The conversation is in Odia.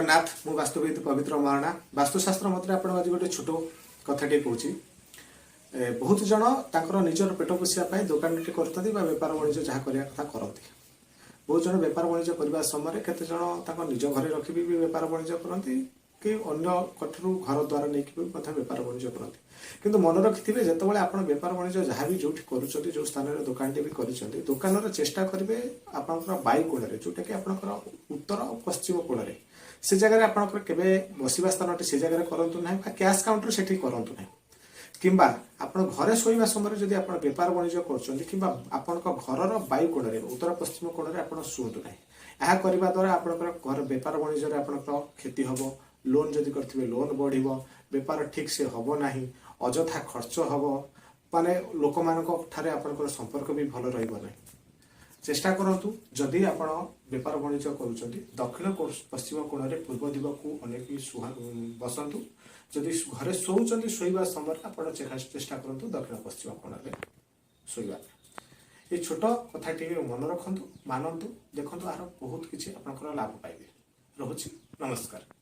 ଜଗନ୍ନାଥ। ମୁଁ ବାସ୍ତୁବିଦ ପବିତ୍ର ମହାରଣା। ବାସ୍ତୁଶାସ୍ତ୍ର ମତରେ ଆପଣଙ୍କୁ ଆଜି ଗୋଟେ ଛୋଟ କଥାଟିଏ କହୁଛି। ବହୁତ ଜଣ ତାଙ୍କର ନିଜର ପେଟ ପୋଷିବା ପାଇଁ ଦୋକାନଟି କରୁଛନ୍ତି ବା ବେପାର ବାଣିଜ୍ୟ ଯାହା କରିବା କଥା କରନ୍ତି। ବହୁତ ଜଣ ବେପାର ବାଣିଜ୍ୟ କରିବା ସମୟରେ କେତେ ଜଣ ତାଙ୍କ ନିଜ ଘରେ ରଖିବି ବି ବେପାର ବାଣିଜ୍ୟ କରନ୍ତି କି ଅନ୍ୟ କଠାରୁ ଘର ଦ୍ୱାର ନେଇକି ବି ମଧ୍ୟ ବେପାର ବାଣିଜ୍ୟ କରନ୍ତି। କିନ୍ତୁ ମନେ ରଖିଥିବେ, ଯେତେବେଳେ ଆପଣ ବେପାର ବାଣିଜ୍ୟ ଯାହା ବି ଯୋଉଠି କରୁଛନ୍ତି, ଯୋଉ ସ୍ଥାନରେ ଦୋକାନଟି ବି କରିଛନ୍ତି, ଦୋକାନର ଚେଷ୍ଟା କରିବେ ଆପଣଙ୍କର ବାୟୁ କୋଣରେ, ଯୋଉଟାକି ଆପଣଙ୍କର ଉତ୍ତର ଓ ପଶ୍ଚିମ କୋଣରେ, ସେ ଜାଗାରେ ଆପଣଙ୍କର କେବେ ବସିବା ସ୍ଥାନଟି ସେ ଜାଗାରେ କରନ୍ତୁ ନାହିଁ ବା କ୍ୟାସ୍ କାଉଣ୍ଟର ସେଠି କରନ୍ତୁ ନାହିଁ। କିମ୍ବା ଆପଣ ଘରେ ଶୋଇବା ସମୟରେ ଯଦି ଆପଣ ବେପାର ବାଣିଜ୍ୟ କରୁଛନ୍ତି, କିମ୍ବା ଆପଣଙ୍କ ଘରର ବାୟୁ କୋଣରେ, ଉତ୍ତର ପଶ୍ଚିମ କୋଣରେ ଆପଣ ଶୁଅନ୍ତୁ ନାହିଁ। ଏହା କରିବା ଦ୍ୱାରା ଆପଣଙ୍କର ଘର ବେପାର ବାଣିଜ୍ୟରେ ଆପଣଙ୍କର କ୍ଷତି ହେବ। ଲୋନ୍ ଯଦି କରିଥିବେ, ଲୋନ୍ ବଢ଼ିବ, ବେପାର ଠିକ୍ ସେ ହେବ ନାହିଁ, ଅଯଥା ଖର୍ଚ୍ଚ ହେବ, ମାନେ ଲୋକମାନଙ୍କ ଠାରେ ଆପଣଙ୍କର ସମ୍ପର୍କ ବି ଭଲ ରହିବ ନାହିଁ। ଚେଷ୍ଟା କରନ୍ତୁ, ଯଦି ଆପଣ ବେପାର ବାଣିଜ୍ୟ କରୁଛନ୍ତି, ଦକ୍ଷିଣ ପଶ୍ଚିମ କୋଣରେ ପୂର୍ବ ଦିଗକୁ ଅନେକ ବସନ୍ତୁ। ଯଦି ଘରେ ଶୋଉଛନ୍ତି, ଶୋଇବା ସମୟରେ ଆପଣ ଚେଷ୍ଟା କରନ୍ତୁ ଦକ୍ଷିଣ ପଶ୍ଚିମ କୋଣରେ ଶୋଇବା ପାଇଁ। ଏଇ ଛୋଟ କଥାଟି ମନେ ରଖନ୍ତୁ, ମାନନ୍ତୁ, ଦେଖନ୍ତୁ, ଆର ବହୁତ କିଛି ଆପଣଙ୍କର ଲାଭ ପାଇବେ। ରହୁଛି, ନମସ୍କାର।